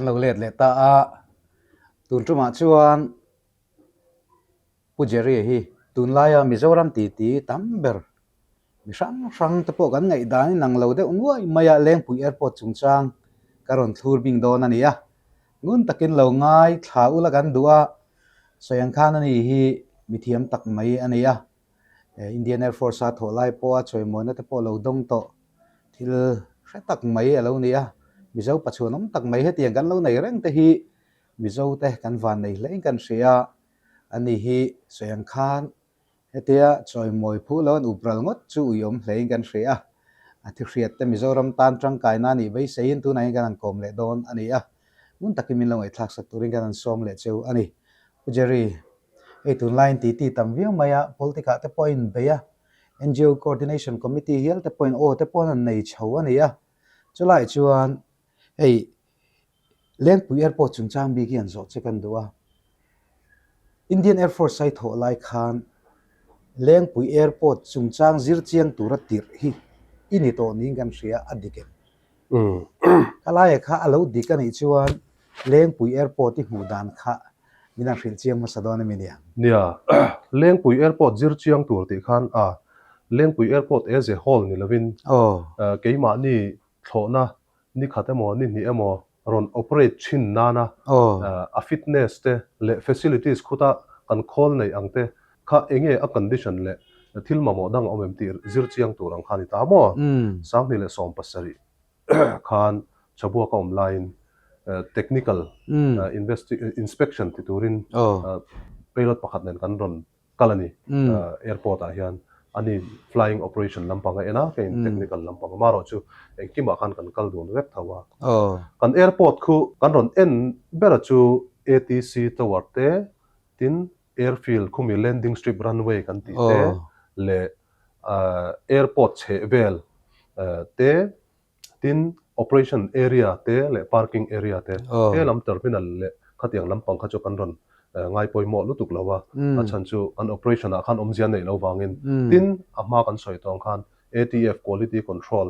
Kan lo let leh ta a, tun tumah chuan Pu Jerry hi tunlaia Mizoram titi tam ber mi hrang hrang te pawh kan ngaihdan in ang lo deuh nuai mai a, Lengpui Airport chungchang ka rawn thlur bing dawn a ni a, ngun takin lo ngai thla ula kan duh a, sawi ang khan ani hi mithiam tak mai a ni a. Indian Air Force a thawh lai pawha chawimawina te pawh lo dawng tawh thil hre tak mai a lo ni a, Mizo pachhuan awm tak mai hetiang kan lo nei reng te hi Mizo te kan van nei hlein kan hria a, ani hi sawi ang khan hetia chawimawi phu lo an up ral ngawt chu uiawm hlein kan hria a, a thihriat te Mizoram tan tangkaina a nih beiseiin tunah hian kan han kawm leh dawn a ni a, ngun takin min lo ngaihthlak sak turin kan han sawm leh cheu a ni. Pu Jerry. Hei tunlaiin titi tam viau mai a, politic ah te pawh a inbei a, ngo Coordination Committee hial te pawhin aw te pawh an nei chho a ni a. Chulaiah chuan hei Lengpui Airport chungchang bik hi an zawh che kan duh a. Indian Air Force a i thawh lai khan Lengpui Airport chungchang zir chiang tura tirh hi i ni tawh niin kan hria a dik em? Ka laia kha a lo dik a nih chuan Lengpui Airport i hmuh dan kha min han hrilh chiang hmasa dawn emi niang? Nia, Lengpui Airport zir chiang tur tih khan a Lengpui Airport as a whole ni lovin keimahni thlawhna ni khat emaw ni hnih emaw rawn operate thin nana a fitness te leh facilities khuta kan khawl neih ang te kha enge a condition leh thil mamawh dang a awm em tih zir chiang tur ang kha a ni ta maw? 2017 khan Chabua ka awm laiin technical inspection ti turin pilot pakhat nen kan rawn kal a ni airport ah hian ani flying operation lampang a en a keiin technical lampang amaherawh chu engkimah khan kan kal dun vek tho a kan airport khu kan rawn en ber a chu ATC tower te tin airfield khumi landing strip runway kan tih te leh airport chheh vel te Tin, operation area te leh parking area te, he lam terminal leh khatiang lampang kha chu kan rawn ngai pawimawh lutuk lo a, a chhan chu an operation ah khan awmzia neih lo vangin. Tin, a hma kan sawi tawng khan ATF quality control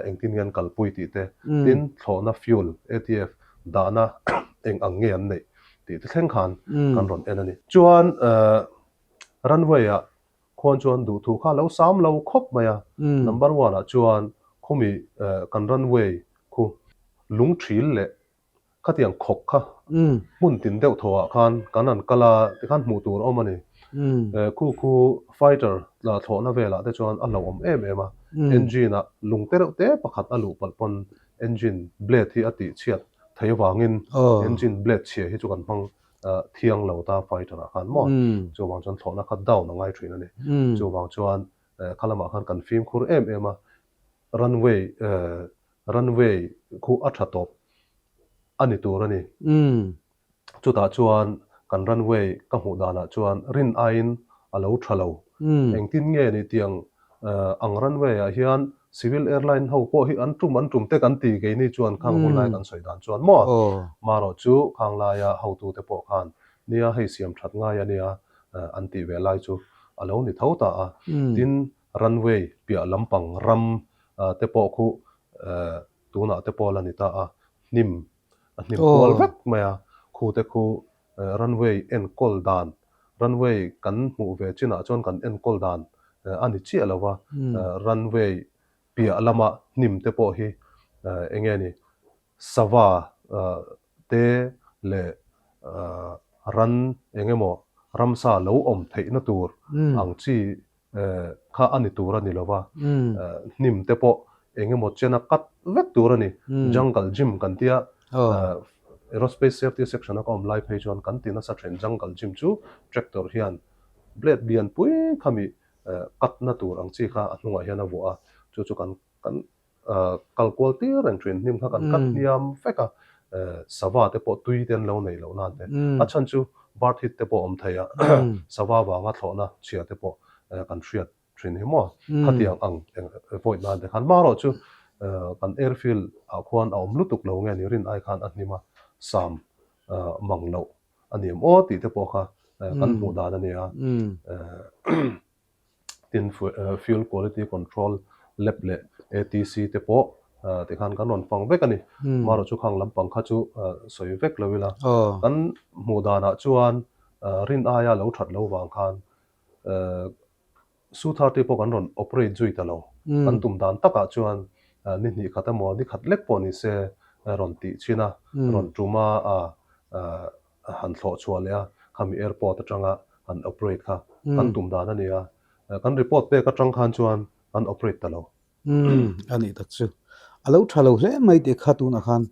engtin nge an kalpui tih te, tin thlawhna fuel ATF dahna eng ang nge an neih tih te thleng khan kan rawn en a ni. Chuan runway ah Khuan chuan duhthu kha lo sam lo khawp mai a, number one ah chuan khawmi kan runway khu lung thil leh khatiang khawk kha hmun tin deuh thaw ah khan kan han kal a tikhan hmuh tur a awm a ni. Khu khu fighter thlawhna velah te chuan a hlauhawm em em a, engine ah lung te reuh te pakhat a luh palh pawn engine blade hi a tih chhiat thei avangin engine blade chhia hi chu kan hmang thiang lo ta fighter ah khan maw chuvang chuan thlawhna kha down a ngai thin a ni chuvang chuan kha lamah khan kan fimkhur em em a runway runway khu a tha tawp a ni tur a ni chutah chuan kan runway ka hmuh danah chuan rin aiin a lo tha lo engtin nge ni tiang ang runway ah hian civil airline ho pawh hi an tum an tum te kan ti keini chuan khang hun lai kan sawi dan chuan maw marawh chu khang laia hotu te pawh khan nia hei siam that ngai a nia an tih ve lai chu a lo ni tho ta a tin runway piah lampang ram te pawh khu tunah te pawh la ni ta a hnim a hnim kual vek mai a khu te khu Runway enkawl dan, Runway kan hmuh ve chinah chuan kan enkawl dan a ni chiah lo va, runway piah lama hnim te pawh hi eng nge ni sava te leh ran eng emaw ramsa lo awm theihna tur ang chi kha a ni tur a ni lo va, hnim te pawh eng emaw chena cut vek tur a ni. Jungle gym kan tia Aerospace Safety Section a ka awm lai phei chuan kan ti nasa thin jungle gym chu tractor hian blade lian pui khami cut na tur ang chi kha a hnungah hian a vuah a, chu chu kan kan kal kual tir reng thin hnim kha kan cut hniam vek a, sava te pawh tui te an lo neih loh nan te, a chhan chu bird hit te pawh a awm thei a, sava vanga thlawhna chhia te pawh kan hriat thin hi maw, khatiang ang avoid nan te khan marawh chu kan airfield ah khuan a awm lutuk lo nge ni rin ai khan a hnim a sam mang loh a ni em aw tih te pawh kha kan hmuh dan a nia. Tin, Fuel Quality Control Lab leh ATC te pawh Tikhan kan rawn fang vek a ni. Marawh chu khang lampang kha chu sawi vek lo ila. Kan hmuh danah chuan rin aia lo that lo vang khan Su 30 pawh kan rawn operate zui ta lo. Kan tum dan takah chuan ni hnih khat emaw ni khat lek pawh ni se rawn tih chhin a, rawn tum a, han thlawh chhuah leh a, khami airport atanga han operate kha kan tum dan a ni a. Kan report pek atang khan chuan kan operate ta lo. Umm, a nih tak chu. A lo tha lo hle mai tih kha tunah khan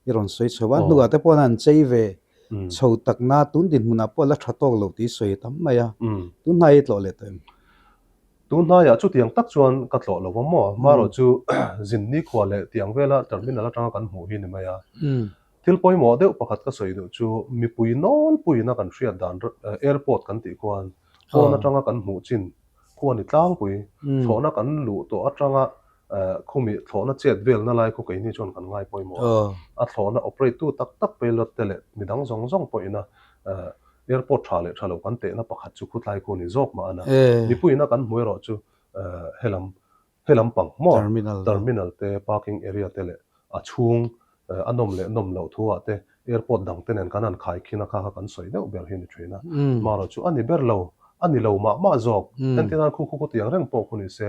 i rawn sawi chho a, hnuah te pawh an chei ve chho takna tun dinhmunah pawh a la tha tawk lo tih sawi tam mai a, tun hnai i tlawh leh tawh em? Tun hnaiah chutiang tak chuan ka tlawh lo va maw? Marawh chu zin nikhua leh tiang vela terminal atanga kan hmuh hi ni mai a. Thil pawimawh deuh pakhat ka sawi duh chu mipui nawlpuiin a kan hriat dan airport kan tih khuan pawn atanga kan hmuh chin khu a ni tlangpui. Thlawhna kan luh tawh atanga khumi thlawhna chet velna lai khu keini chuan kan ngai pawimawh a. A thlawhna operate tu tak tak pilot te leh midang zawng zawng pawhin a airport tha leh tha lo kan tehna pakhat chu khutlai khu a ni zawk mah a na. Mipuiin a kan hmu erawh chu helam He lampang maw terminal te, parking area te leh a chhung a nawm leh nawm loh thu ah te airport dang te nen kan han khai khin a kha kha kan sawi deuh ber hi a ni thin a. Marawh chu a ni ber lo, a ni lo mah mah zawk. Entir nan khu khu khu tiang reng pawh khu ni se,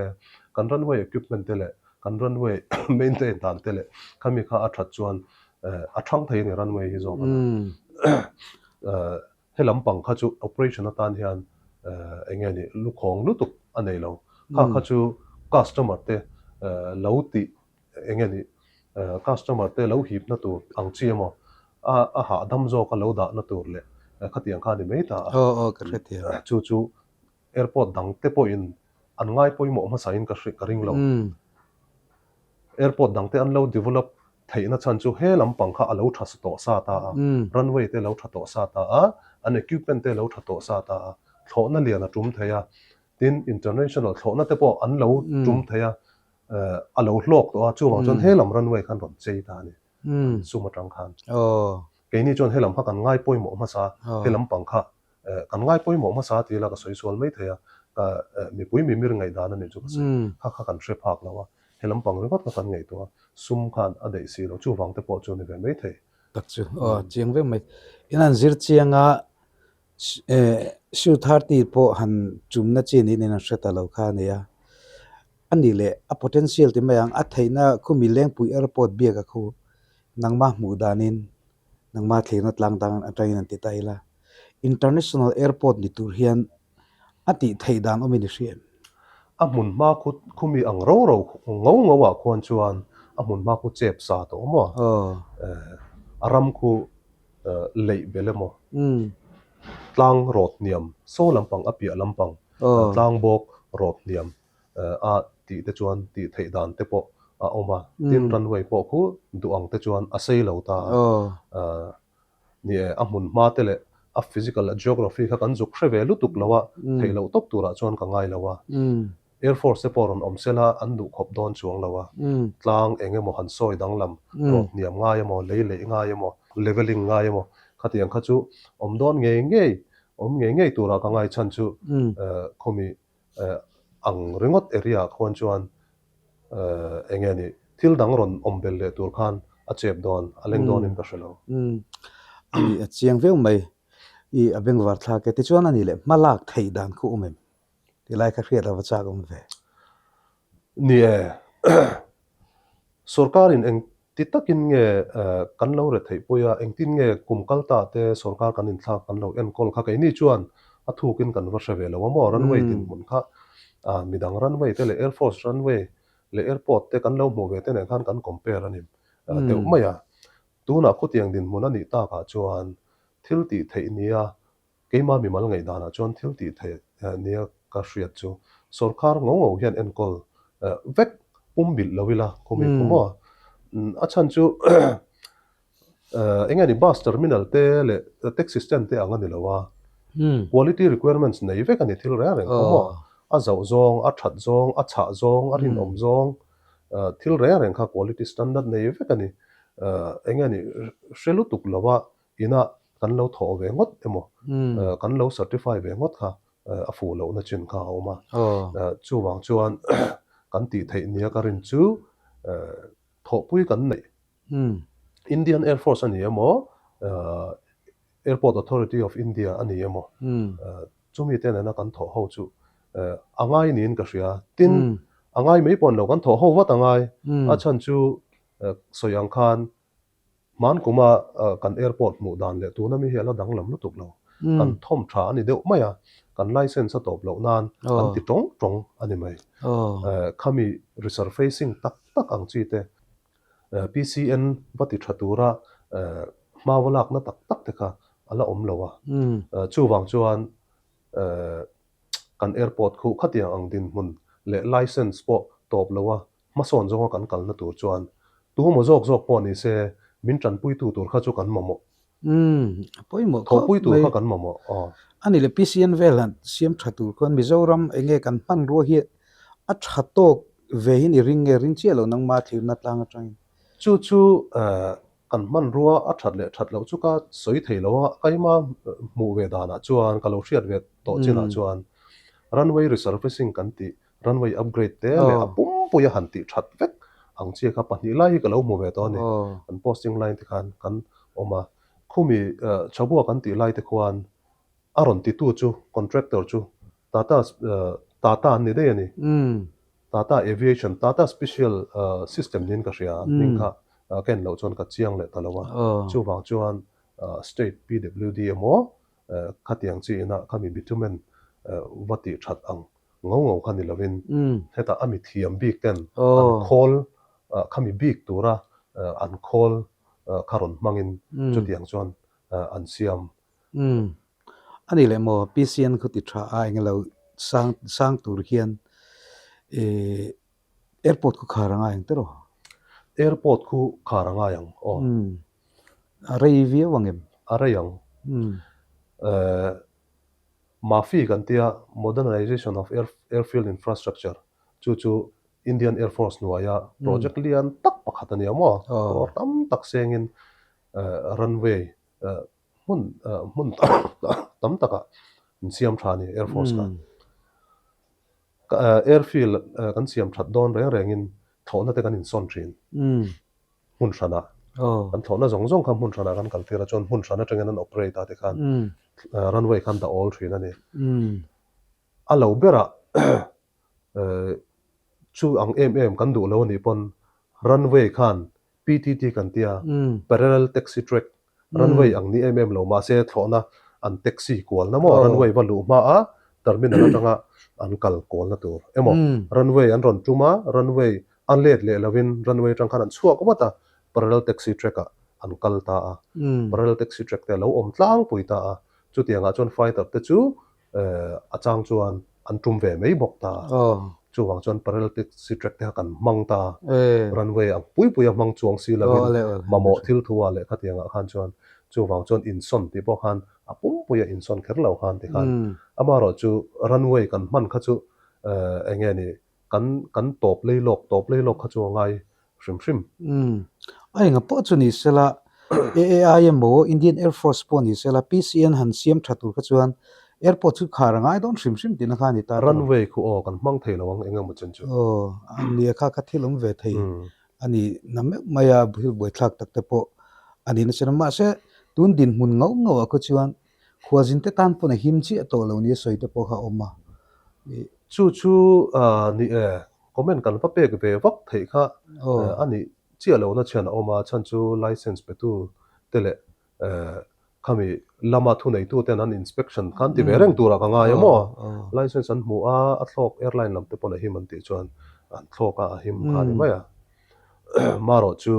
kan runway equipment te leh kan runway maintain dan te leh khami kha a that chuan a thang thei a ni runway hi zawk a na. He lampang kha chu operation atan hian eng nge ni lukhawng lutuk a nei lo. Kha kha chu customer te lo tih eng nge ni customer te lo hipna tur ang chi emaw a a hahdam zawka lo dahna tur leh khatiang kha a ni mai ta a. Aw aw ka hrethiam. Chu chu Airport dang te pawhin an ngai pawimawh hmasain ka ka ring lo. Airport dang te an lo develop theihna chhan chu he lampang kha a lo tha tawh sa ta a, runway te lo tha tawh sa ta a, an equipment te lo tha tawh sa ta a, thlawhna lian a tum thei a, tin international thlawhna te pawh an lo tum thei a, a lo hlawk tawh a, chuvang chuan he lam runway khan rawn chei ta a ni, sum atang khan. Keini chuan he lam kha kan ngai pawimawh hmasa, he lampang kha Kan ngai pawimawh hmasa ti ila ka sawi sual mai thei a, ka mipui mimir ngaihdan a nih chu ka sawi. Kha kha kan hre phak lo a, he lampang ringawt kha kan ngaihtuah a, sum khan a daih si lo, chuvang te pawh chu a ni ve mai thei. Tak chu aw chiang vek mai. In han zir chiang a, Su 30 pawh han chumna chi niin in han hre ta lo kha a nia. A nih leh a potential ti mai ang, a theihna khumi Lengpui Airport biak a khu nangmah hmuh danin Nangmah thlirna tlang dang atangin an ti ta ila, International Airport ni tur hian a tih theih dan awmin i hria em? A hmun hma khu khumi ang ro ro ngo ngo ah khuan chuan a hmun hma khu chep sa tawh maw? A ram khu leih bel emaw? Tlang rawt hniam, saw lampang a piah lampang tlang bawk rawt hniam a tih te chuan tih theih dan te pawh a awm a, tin runway pawh khu duh ang te chuan a sei lo ta a, ni e a hmun hma te leh a physical a geography kha kan zuk hre ve lutuk lo a, theih loh tawp turah chuan ka ngai lo a, Air Force te pawh rawn awm sela an duh khawp dawn chuang lo a, tlang eng emaw han sawi danglam rawt hniam ngai emaw, lei leih ngai emaw, leveling ngai emaw khatiang kha chu awm dawn ngei ngei awm ngei ngei turah ka ngai chhan chu khawmi ang ringawt area ah khuan chuan eng nge ni thil dang rawn awm bel leh tur khan a chep dawn a leng dawn in ka hre lo. A ni a chiang viau mai i a bengvar thlak e tichuan a ni leh hma lak theih dan khu awm em tilai kha hriat a va chak awm ve. Ni e Sorkar in eng Ti takin nge kan lo retheih pui a, engtin nge kum kal ta te sorkar kan inthlak kan lo enkawl kha keini chuan a thukin kan va hre ve lo a maw? Runway dinhmun kha midang runway te leh Air Force runway leh airport te kan lo hmuh ve te nen khan kan compare a ni deuh mai a. Tunah khutiang dinhmun a nih takah chuan thil tih theih nia Keimah mimal ngaihdanah chuan thil tih theih nia ka hriat chu sorkar ngo ngo hian enkawl vek pum bilh lo ila khumi khu maw? A chhan chu eng nge ni bus terminal te leh taxi stand te ang a ni lo a, quality requirements nei vek a ni thil reng reng khu maw? A zauh zawng, a that zawng, a chhah zawng, a rinawm zawng thil reng reng kha quality standard nei vek a ni. Eng nge ni hre lutuk lo a Inah kan lo thawh ve ngawt emaw, kan lo certify ve ngawt kha a fuh lohna chin kha a awm a. Chuvang chuan kan tih theih nia ka rin chu. Thawhpui kan neih. Indian Air Force a ni emaw, Airport Authority of India a ni emaw, chumi te nena kan thawh ho chu a ngai niin ka hria. Tin, a ngai mai pawh ni lo, kan thawh ho vat a ngai. A chhan chu sawi ang khan Hman kuma kan airport hmuh dan leh tuna mi hi a la danglam lutuk lo. Kan thawm tha a ni deuh mai a, kan license a tawp loh nan kan ti tawng tawng a ni mai. Khami resurfacing tak tak ang chi te, PCN va ti tha tura hma va lakna tak tak te kha a la awm lo a. Chuvang chuan kan airport khuh khatiang ang dinhmun leh license pawh tawp lo a Hmasawn zawnga kan kalna tur chuan tumaw zawk zawk pawh ni se min tanpuitu tur kha chu kan mamawh. Umm, a pawimawh khawp mai. Thawhpui tur kha kan mamawh, aw. A ni le, PCN vel han siam tha tur khuan Mizoram enge kan hmanrua hi a tha tawk ve hi ni ring nge ring chiah lo nangma thlirna tlang atangin. Chu chu kan hmanrua a that leh that loh chu ka sawi thei lo a, keima hmuh ve danah chuan ka lo hriat ve tawh chinah chuan runway resurfacing kan tih Runway upgrade te leh a pumpui a han tih that vek ang chi kha pahnih lai hi ka lo hmu ve tawh a ni. Kan posting line te khan kan awm a. Khumi Chabua kan tih lai te khuan a rawn titu chu contractor chu Tata Tata an ni daih a ni. Tata Aviation, Tata Special System niin ka hria a, hming kha ka en loh chuan ka chiang leh ta lo a. Chuvang chuan State PWD emaw khatiang chi inah khami bitumen va tih that ang ngo ngo kha ni lovin hetah a mi thiam bik ten an khawl khami bik tura an khawl kha rawn hmangin chutiang chuan an siam. Umm. A ni leh maw PCN khu ti tha a englo sang sang tur hian ih airport khu khar a ngai ang tiraw? Airport khu khar a ngai ang aw. Umm. A rei viau ang em? A rei ang. Umm. Eh. Mafi kan tia Modernization of Airfield Infrastructure chu chu Indian Air Force hnuaia project lian tak pakhat a nia maw? Kawr tam tak sengin runway hmun hmun tam takah an siam tha a ni Air Force khan. Airfield kan siam that dawn reng rengin thlawhna te kan insawn thin. Hmun hranah kan thlawhna zawng zawng kha hmun hranah kan kaltir a chuan hmun hran atangin an operate a tikhan runway khan dah awl thin a ni. A lo berah chu ang em em kan duh lo a nih pawn runway khan PTT kan tia parallel taxi track Runway ang ni em em lo mahse thlawhna an taxi kualna maw runway va luh hma a terminal atanga an kal kualna tur emaw runway an rawn tum a runway a let leh lovin runway atang khan an chhuak vat a parallel taxi track ah an kal ta a parallel taxi track te a lo awm tlangpui ta a chutiangah chuan fighter te chu A chang chuan an tum ve mai bawk ta. Chuvang chuan parallel taxi track te kha kan hmang ta. Runway ang pui pui a hmang chuang si lovin mamawh thil thu ah leh khatiang ah khan chuan chuvang chuan insawn tih pawh khan a pumpui a insawn kher lo khan ti khan amaherawh chu runway kan hman kha chu eng nge ni Kan kan tawp lei lawk, tawp lei lawk kha chu a ngai hrim hrim. Umm. A enga pawh chu ni sela, AAI emaw Indian Air Force pawh ni sela, PCN han siam tha tur kha chuan airport chu khar a ngai dawn hrim hrim tihna kha a ni ta tawh. Runway khu aw kan hmang thei lo ang eng emaw chen chu. Aw, a nia kha kha thil awm ve thei a ni na meuh mai a, thil buaithlak tak te pawh a ni nasa a. Mahse, tun dinhmun ngauh ngauh ah kha chuan Khualzin te tan pawn a him chiah tawh lo nia sawi te pawh kha a awm a. Chu chu ni e, comment kan va pek ve vak theih kha a nih chiah lohna chhian a awm a, chhan chu license petu te leh khami lama thuneitu ten an inspection khan ti ve reng turah ka ngai a maw? License an hmu a, a thlawk airline lam te pawn a him an tih chuan an thlawk a, a him kha a ni mai a. Marawh chu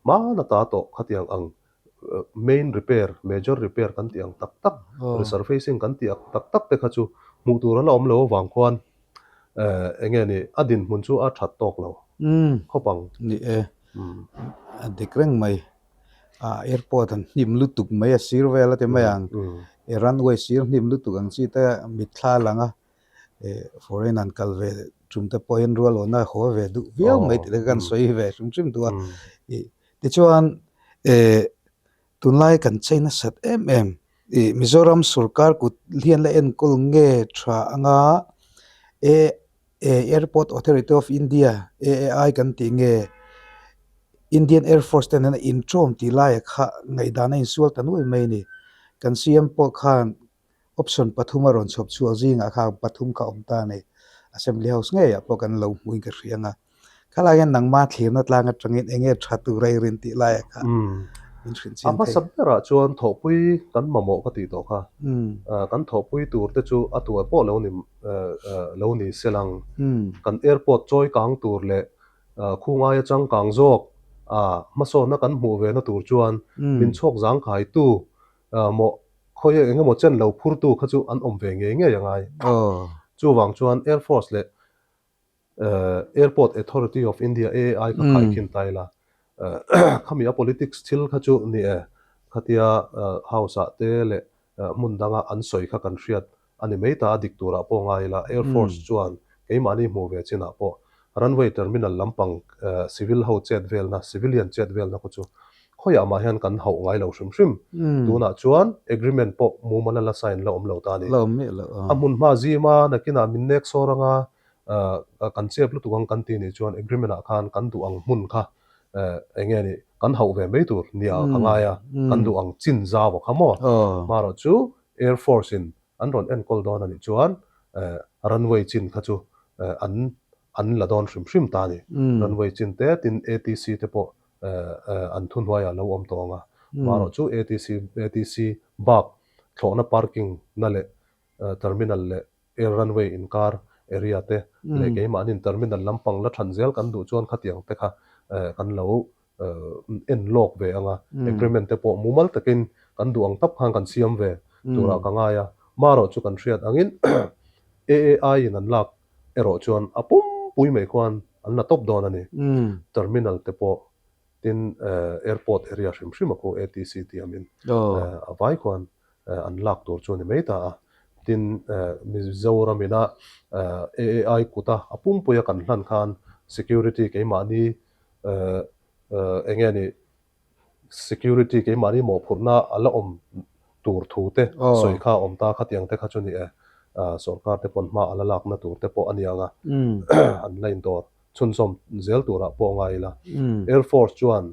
hmana ta tawh khatiang ang main repair, major repair kan tih ang tak tak, resurfacing kan tih ang tak tak te kha chu hmuh tur a la awm lo avang khuan eng nge ni a dinhmun chu a that tawk lo khawp ang. Ni e, a dik reng mai. Airport an hnim lutuk mai a sir vel a ti mai ang, runway sir hnim lutuk ang chi te mitthla a lang a, foreign an kal ve tum te pawh hian rual awhna a haw ve duh viau mai tih te kha kan sawi ve hrim hrim duh a. Tichuan tunlai kan chei nasat em em ih Mizoram sorkar kut hian la enkawl nge tha anga. Airport Authority of India, AAI, kan tih nge Indian Air Force te nena inṭawm tih laia kha ngaihdan a insual ta nuai mai a ni. Kan CM pawh khan option pathum a rawn chhawp chhuak zingah kha pathum kha awm ta a ni. Assembly House ngeiah pawh kan lo hmuin ka hria ang a. Khalai hian nangma thlirna tlang atangin eng nge tha tur a i rin tih laiah kha min hrilh A chiang thei. hmasa berah chuan thawhpui kan mamawh ka tih tawh kha. Kan thawhpui tur te chu a tuai pawh lo ni lo ni se lang. Kan airport chawi kang tur leh khungaia changkang zawk hmasawnna kan hmuh ve na tur chuan min chhawk zangkhaitu mawh khawi eng emaw chen lo phurtu kha chu an awm ve ngei ngei a ngai. Chuvang chuan Air Force leh Airport Authority of India, AAI, kha khaikhin ta ila, khami a politics thil kha chu ni e, khatia House ah te leh hmun danga an sawi kha kan hriat a ni mai ta, a dik turah pawh ngai ila, Air Force chuan keimahni hmuh ve chinah pawh runway terminal lampang civil ho chet velna, civilian chet velna khu chu khawiah mah hian kan hauh ngai lo hrim hrim. Tunah chuan agreement pawh mumal a la sign la awm lo ta a ni. A hmun hma zima nakinah min nek sawr anga kan chep lutuk ang kan ti nih chuan agreement ah khan kan duh ang hmun kha eng nge nih kan hauh ve mai tur nia ka ngai a, kan duh ang chin zau a kha maw? Hmarawh chu Air Force in an rawn enkawl dawn a nih chuan runway chin kha chu an an la dawn hrim hrim ta a ni. Runway chin te tin ATC te pawh an thuhnuaiah lo awm tawh ang a, hmarawh chu ATC ATC bak thlawhna parking na leh terminal leh Air runway inkar area te leh keimahnin terminal lampang la than zel kan duh chuan khatiang te kha kan lo en lawk ve ang a, agreement te pawh mumal takin kan duh ang tap khan kan siam ve turah ka ngai a. Marawh chu kan hriat angin AAI in an lak erawh chuan a pumpui mai khuan an la tawp dawn a ni. Terminal te pawh tin airport area hrim hrim a khu ATC tiamin a vai khuan an lak tur chu a ni mai ta a. Tin, Mizoram ina AAI kuta a pumpuia kan hlan khan security keimahni eng nge ni security keimahni mawhphurhna a la awm tur thu te sawi kha a awm ta khatiang te kha chu ni e. Sorkar te pawn hma a la lakna tur te pawh a ni ang a, an la indawr chhunzawm zel turah pawh a ngai ila. Air Force chuan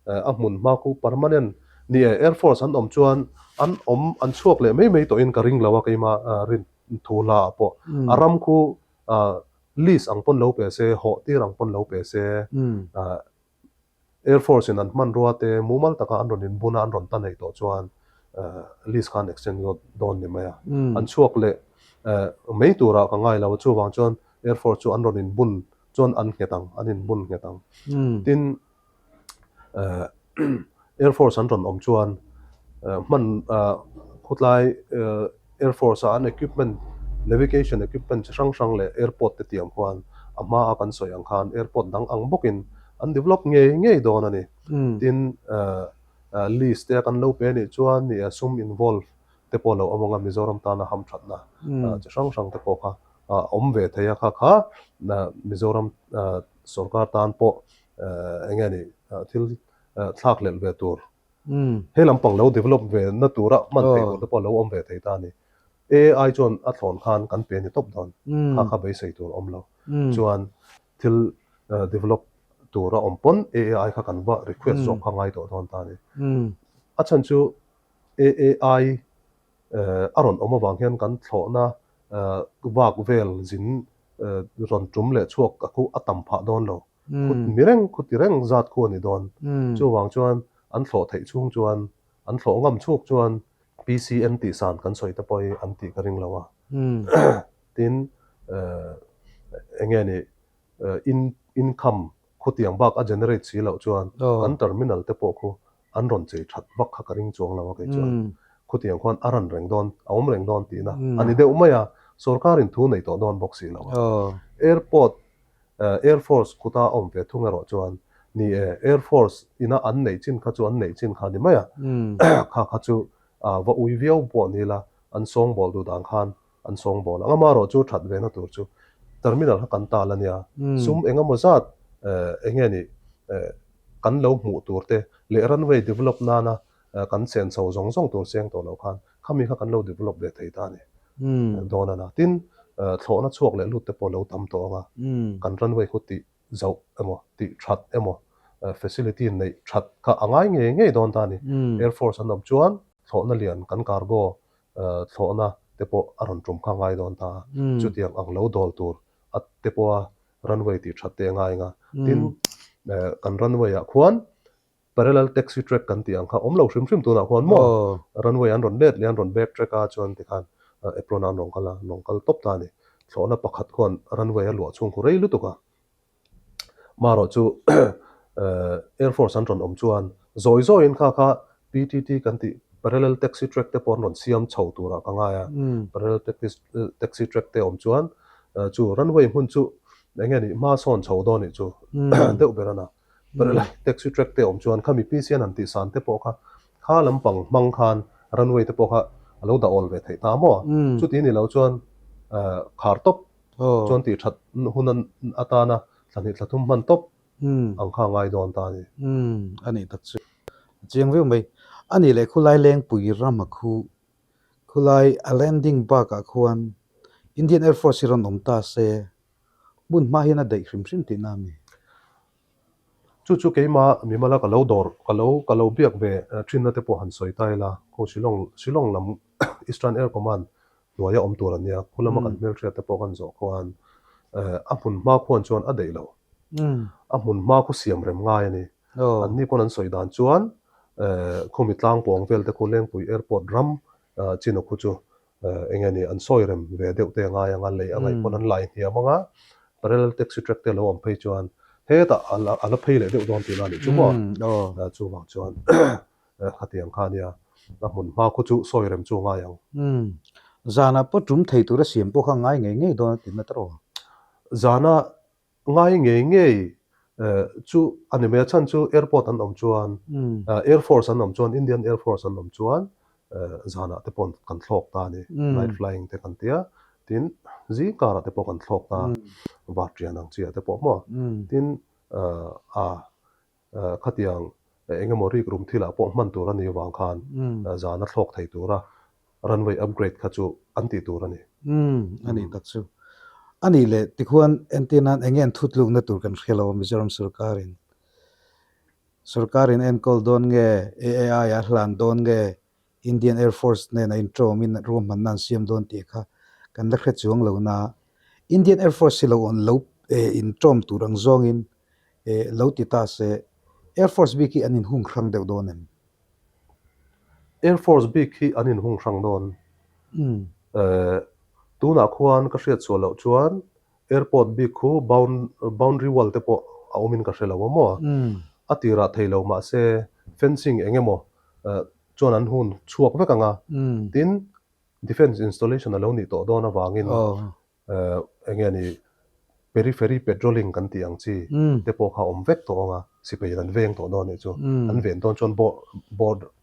a hmun hma khu permanent ni e, Air Force an awm chuan an awm an chhuak leh mai mai tawhin ka ring lo a keima rin thu hla ah pawh a ram khu lease ang pawn lo pe se hawh tir ang pawn lo pe se Air Force in an hmanrua te mumal taka an rawn inbun a an rawn ta neih tawh chuan lease kha an exchange dawn ni mai a an chhuak leh mai turah ka ngai lo a chuvang chuan Air Force chu an rawn inbun chuan an nghet ang an inbun nghet ang tin Air Force an rawn awm chuan hman khawtlai Air Force a an equipment navigation equipment chi hrang hrang leh airport te tiang khuan a hma a kan sawi ang khan airport dang ang bawkin an develop ngei ngei dawn a ni. Tin lease te a kan lo pe anih chuan ni a sum involve te pawh lo awm ang a Mizoram tana hamthatna chi hrang hrang te pawh kha a awm ve thei a kha kha Mizoram sorkar tan pawh eng nge ni thil thlak lelh ve tur he lampang lo develop ve na tura hman theih tur te pawh lo awm ve thei ta a ni. AI chuan a thlawn khan kan pe ni tawp dawn kha kha beisei tur awm lo chuan thil develop tur a awm pawn AI kha kan va request zawk kha ngai tawh dawn ta a ni. A chhan chu AI a rawn awm avang hian kan thlawhna vak vel zin rawn tum leh chhuak a khu a tam phah dawn lo. Khut mi reng khu ti reng zat khu a ni dawn. Chuvang chuan an thlawh theih chhung chuan an thlawh ngam chhuk chuan PCN tih san kan sawi te pawh hi an tih ka ring lo a. Tin eng nge ni income khutiang bak a generate si loh chuan kan terminal te pawh khu an rawn chei that vak kha ka ring chuang lo a kei chuan khutiang khuan a ran reng dawn a awm reng dawn tihna a ni deuh mai a sorkarin thu nei tawh dawn bawk si lo a airport Air Force kuta a awm ve thung erawh chuan ni e Air Force ina an neih chin kha chu an neih chin kha a ni mai a kha kha chu va ui viau pawh ni la an sawngbawl duh dan khan an sawngbawl ang amaherawh chu that ve na tur chu terminal kha kan tal a nia sum eng emaw zat eng nge ni kan lo hmuh tur te leh runway develop nana kan chen chho zawng zawng tur seng tawh loh khan khami kha kan lo develop ve thei ta a ni dawn a na tin. Thlawhna chhuak leh lut te pawh lo tam tawh ang a, kan runway khu tih zauh emaw tih that emaw facility neih that kha a ngai ngei ngei dawn ta a ni. Air Force an awm chuan thlawhna lian kan cargo thlawhna te pawh a rawn tum kha a ngai dawn ta a, chutiang ang lo dawl tur a te pawha runway tih that te a ngai ang a. Tin, kan runway ah khuan Parallel taxi track kan tih ang kha awm lo hrim hrim tunah khuan maw runway an rawn let leh an rawn back track a chuan tikhan apron ah an rawn kal a, an rawn kal tawp ta a ni. Thlawhna pakhat khuan runway a luah chhung khu rei lutuk a. Marawh chu Air Force an rawn awm chuan zawi zawiin kha kha PTT kan tih parallel taxi track te pawh an rawn siam chho turah ka ngai a. Parallel taxi track te awm chuan chu runway hmun chu eng nge ni hma sawn chho dawn nih chu deuh ber a na. Parallel taxi track te awm chuan khami PC an han tih san te pawh kha kha lampang hmang khan runway te pawh kha a lo dah awl ve theih ta maw? Chuti ni lo chuan khar tawp chuan tih that hun atana thla hnih thla thum hman tawp ang kha a ngai dawn ta a ni. A nih tak chu a chiang viau mai. A nih leh khulai Lengpui rama khu khulai a landing bakah khuan Indian Air Force hi rawn awm ta se Hmun hma hian a daih hrim hrim tihna a mi? Chu chu keimah mimala ka lo dawr, ka lo ka lo biak ve thinna te pawh han sawi ta ila, khaw Shillong Shillong lam Eastern Air Command hnuaia awm tur an nia, khu lama kan hmelhriat te pawh kan zawh khuan a hmun hma khuan chuan a daih lo. A hmun hma khu siam rem ngai a ni. Anni pawn an sawi dan chuan khumi tlangpawng vel te khu Lengpui Airport ram chin a khu chu Eng nge ni, an sawi rem ve deuh te a ngai ang a, lei a ngaih pawn an lai hniam ang a, parallel taxi track te a lo awm phei chuan hetah a la a la phei leh deuh dawn tihna a nih chu maw? Chuvang chuan khatiang kha nia, a hmun hma khu chu sawi rem chu a ngai ang. Zanah pawh tum thei tura siam pawh kha a ngai ngei ngei dawn a tihna ta rawh. Zanah Ngai ngei ngei chu a ni mai a, chhan chu airport an awm chuan air force an awm chuan Indian air force an awm chuan zanah te pawh kan thlawk ta a ni, night flying te kan tia, tin zing karah te pawh kan thlawk ta, varṭian ang chiah te pawh maw, tin a Khatiang eng emaw rik rum thilah pawh hman tur a nih avang khan zana thlawk thei tura runway upgrade kha chu an tih tur a ni. Umm, a nih tak chu. A nih leh tikhuan entir nan eng nge an thutlukna tur kan hria lo a Mizoram sorkarin? Sorkarin enkawl dawn nge, AAI a hlan dawn nge, Indian Air Force nen a inṭawmin ruahmanna an siam dawn tih kha kan la hre chuang lo na. Indian Air Force hi lo awn lo inṭawm tur ang zawngin lo ti ta se, Air Force bik hi an inhung hrang deuh dawn em? Air Force bik hi an inhung hrang dawn. Tunah khuan ka hriat sual loh chuan Airport bik khu boundary wall te pawh a awmin ka hre lo a maw? A tirah thei lo mahse fencing eng emaw chuan an hun chhuak vek ang a, tin defence installation a lo nih tawh dawn avangin eng nge ni periphery patrolling kan tih ang chi te pawh kha a awm vek tawh ang a, sipai an veng tawh dawn anih chu, an ven dawn chuan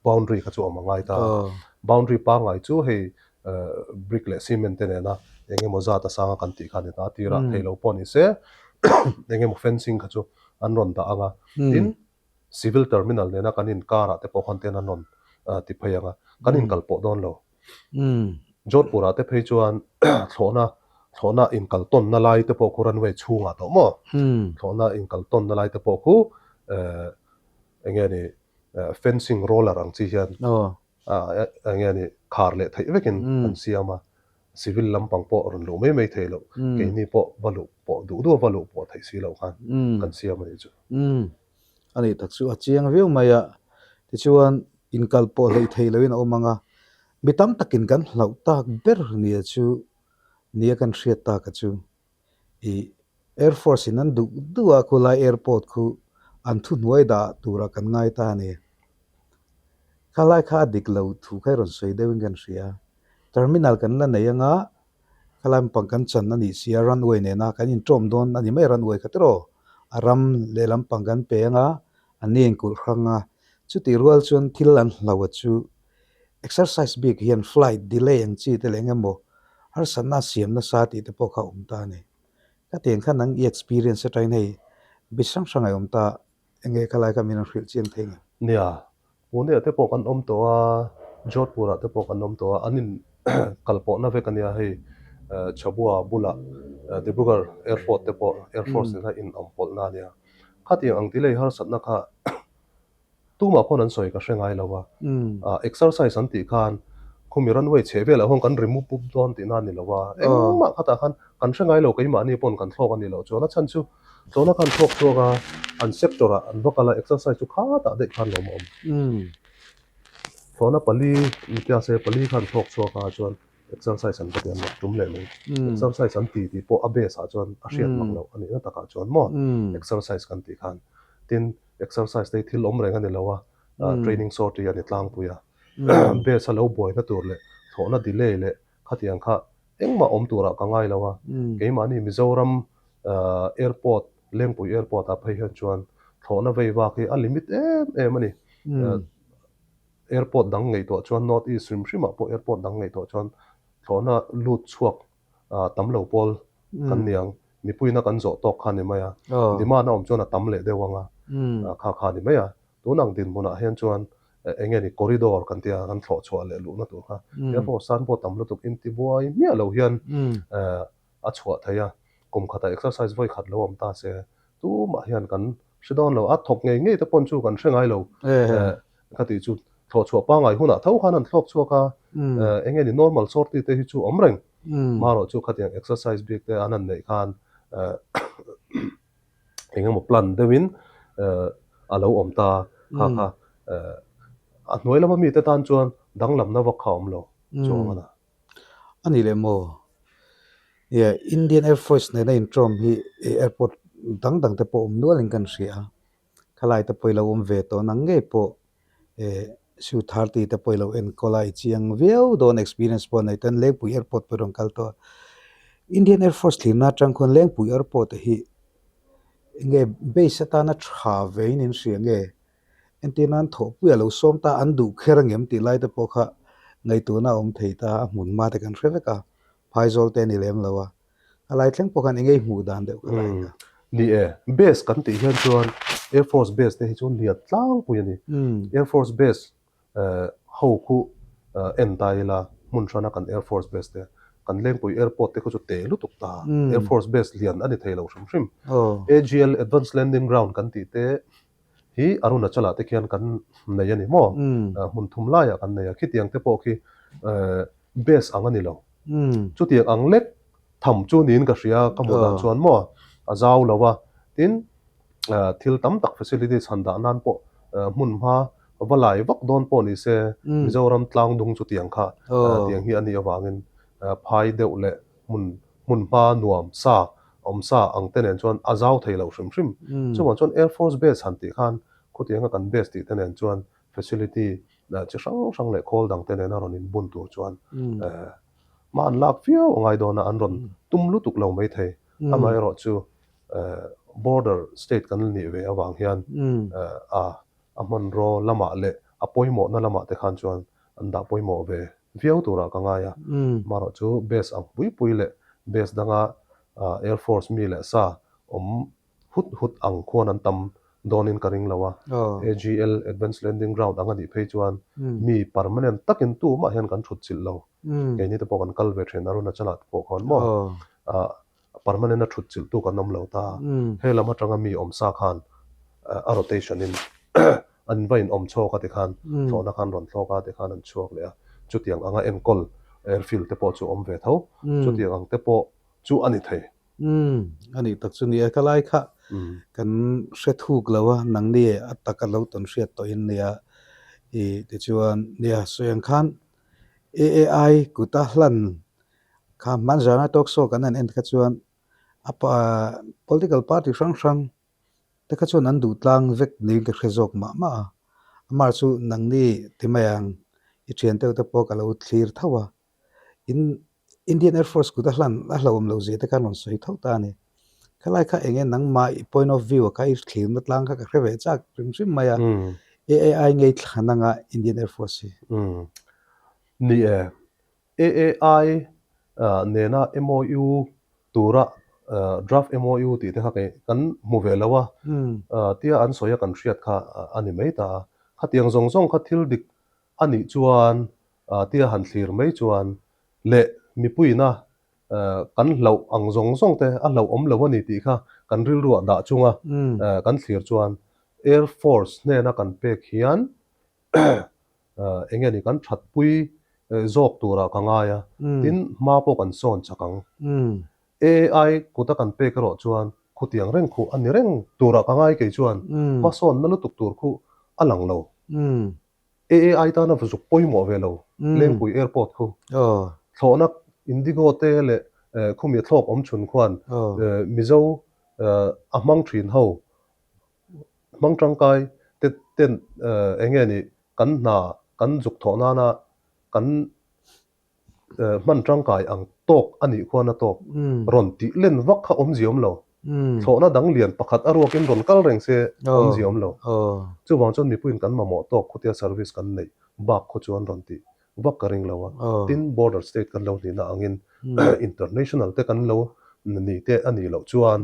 boundary kha chu a awm a ngai ta a, boundary pangngai chu hei brick leh cement te nena eng emaw zat a sanga kan tih kha a ni ta a, tirah thei lo pawh ni se eng emaw fencing kha chu an rawn dah ang a, tin civil terminal nena kan inkarah te pawh khan ten an rawn ti phei ang a, kan inkal pawh dawn lo. Jodhpur ah te phei chuan thlawhna thlawhna inkal tawnna lai te pawh khu runway chhungah tawh maw? Thlawhna inkal tawnna lai te pawh khu eng nge ni fencing roller ang chi hian eng nge ni khar leh theih vekin an siam a, civil lampang pawh rawn luh mai mai thei loh, keini pawh va luh pawh duh duh a va luh pawh theih si loh khan kan siam a nih chu. A nih tak chu a chiang viau mai a, tichuan inkal pawh hleih thei loin a awm ang a, mi tam takin kan hlauh tak ber nia chu nia kan hriat tak a chu i Air Force in an duh duh a khulai airport khu an thuhnuai dah tura kan ngai ta a ni. Khalai kha a dik lo thu kha i rawn sawi deuhin kan hria. Terminal kan la nei anga khalai lampang kan chan a nih si a runway nena kan inṭawm dawn a ni mai runway kha tiraw a ram leh lampang kan pe anga an ni inkulh hrang a. Chutih rual chuan thil an hlo a chu exercise bik hian flight delay ang chi te leh eng emaw harsatna a siam nasa tih te pawh kha a awm ta a ni. Ka tiang khan nang i experience atangin hei bi hrang hrang a awm ta eng nge khalai kha min rawn hrilh chiang thei nge? Nia, Pune ah te pawh kan awm tawh a, Jodhpur ah te pawh kan awm tawh a, an in kal pawhna vek a nia hei. Chabua bulah Dibrugarh Airport te pawh Air Force nena in awm pawlhna a nia. Khatiang ang delay harsatna kha tumah khawn an sawi ka hre ngai lo a. Exercise an tih khan khumi runway chhe velah khawn kan ri mup mup dawn tihna a ni lo a. Engmah khatah khan kan hre ngai lo keimahni pawn kan thlawk a nih loh chuan a chhan chu tlawna khan thlawk chhuak a, an sector ah an va kal a, exercise chu khatah daih khan lawm a awm. Thlawhna pali Nitya se pali khan thlawk chhuak a chuan exercise an va ti an mak tum leh mai. Exercise an ti tih pawh a base ah chuan a hriat mak loh a nih na takah chuan maw exercise kan tih khan. Tin, exercise te hi thil awm reng a ni lo a, training sorti a ni tlangpui a. Base a lo buaina tur leh thlawhna delay leh khatiang kha engmah awm turah ka ngai lo a. Keimahni Mizoram airport Lengpui Airport ah phei hian chuan thlawhna vei vak hi a limit em em a ni. Airport dang ngaihtuah chuan North East hrim hrimah pawh airport dang ngaihtuah chuan thlawhna lut chhuak tam lo pawl kan ni ang. Mipuina kan zawh tawk kha a ni mai a. Demand a awm chuan a tam leh deuh ang a, kha kha a ni mai a. Tun ang dinhmunah hian chuan eng nge ni corridor kan tia kan thlawh chhuah leh luhna tur kha airport san pawh tam lutuk intibuai miah lo hian a chhuah theih a, kum khatah exercise vawi khat lo awm ta se, tumah hian kan hre dawn lo, a thawk ngei ngei te pawn chu kan hre ngai lo, ka tih chu thlawh chhuah pangngai hunah tho khan an thlawk chhuak a, eng nge ni normal sorti te hi chu awm reng, marawh chu khatiang exercise bik te an han neih khan eng emaw plan deuhin a lo awm ta, kha kha a hnuai lama mite tan chuan danglamna vak kha a awm lo chuang a na. A ni leh maw? Ia Indian Air Force nena intawm hi airport dang dang te pawh awm nualin kan hria a, khalai te pawh i lo awm ve tawh nang ngei pawh eh Su 30 te pawh i lo enkawl a, i chiang viau dawn experience pawh nei ten Lengpui Airport pawh i rawn kal tawh a. Indian Air Force thlirna atang khuan Lengpui Airport hi enge base atana tha vein in hria nge? Entir nan thawhpuia lo sawm ta an duh kher angem tih lai te pawh kha ngaihtuahna a awm thei ta, a hmun hma te kan hre vek a, phaizawl te a ni lem lo a, a lai thleng pawh khan eng nge i hmuh dan deuh kha lai kha. Ni e, base kan tih hian chuan Air Force base te hi chu lian tlangpui a ni. Air Force base ho khu en ta ila hmun hrana kan Air Force base te, kan Lengpui Airport te khu chu te lutuk ta, Air Force base lian a ni thei lo hrim hrim. AGL, Advance Landing Ground kan tih te hi Arunachal ah te khian kan nei a ni maw? Hmun thum laiah kan nei a, khitiang te pawh khi base ang a ni lo. Chutiang ang lek tham chu niin ka hria ka hmuh dan chuan maw a zau lo a, tin thil tam tak facilities han dah nan pawh hmun hma va lai vak dawn pawh ni se Mizoram tlang dung chutiang kha tiang hi a nih avangin phai deuh leh hmun hmun hma nuam sa awm sa ang te nen chuan a zau thei lo hrim hrim. Chuvang chuan Air Force Base han tih khan khutianga kan base tih te nen chuan facility chi hrang hrang leh khawl dang te nena rawn inbun tur chuan hma an lak viau a ngai dawn a, an rawn tum lutuk lo mai thei. Amaherawh chu border state kan nih ve avang hian a a hmanraw lamah leh a pawimawhna lamah te khan chuan an dah pawimawh ve viau turah ka ngai a. Marawh chu base ang pui pui leh base danga Air Force mi leh sa awm hut hut ang khuan an tam dawnin ka ring lo a. AGL, Advanced Landing Ground, ang a nih phei chuan mi permanent takin tumah hian kan thut chilh lo. Keini te pawh kan kal ve thin Arunachal-ah te pawh khawn maw permanent a thut chilh tu kan awm lo ta. He lam atanga mi awm sa khan a rotation in an va in awm chhawk a tikhan thlawhna khan rawn thlawk a tikhan an chhuak leh a. Chutiang anga enkawl airfield te pawh chu awm ve tho. Chutiang ang te pawh chu a ni thei. Umm a nih tak chu ni e. Ka lai kha kan hre thuk lo a, nangni a taka lo tawn hriat tawh in nia. I tichuan nia sawi ang khan AAI kuta hlan Kha hman zana talk show kan han en kha chuan a pa political party hrang hrang te kha chuan an duh tlang vek niin ka hre zawk mah mah a. Amah chu nangni ti mai ang i thian deuh te pawh ka lo thlir tho a. In Indian Air Force kut a hlan a hlauhawm loh zia te khan rawn sawi tho ta a ni. Khalai kha eng nge nangmah i point of view ah kha i thlirna tlang kha ka hre ve chak hrim hrim mai a. AAI ngei thlan anga Indian Air Force hi. Ni e, AAI nena MOU tura draft MOU tih te kha kei kan hmu ve lo a, tia an sawi a kan hriat kha a ni mai ta a. Khatiang zawng zawng kha thil dik a nih chuan tia han thlir mai chuan leh mipuiina. Kan hlauh ang zawng zawng te a hlauh awm lo a ni tih kha kan rilruah dah chunga kan thlir chuan Air Force hnena kan pek hian eng nge ni kan thatpui zawk turah ka ngai a, tin hma pawh kan sawn chak ang. AI kuta kan pek erawh chuan khutiang reng khuh a ni reng turah ka ngai kei chuan hmasawnna lutuk tur khuh a lang lo. AAI tana zuk pawimawh ve lo Lengpui Airport khu thlawhna Indigo te leh khumi thlawk awm chhun khuan Mizo a hmang thin ho hmang tangkai te ten eng nge ni kan hna kan zuk thawh nana kan hman tangkai ang tawk a nih khuan a tawk rawn tih len vak kha awmzia awm lo. Thlawhna dang lian pakhat a ruakin rawn kal reng se awmzia awm lo. Chuvang chuan mipuiin kan mamawh tawk khutia service kan neih bak khaw chuan rawn tih vak ka ring lo a. Tin, border state kan lo nihna angin international te kan lo ni te a nih loh chuan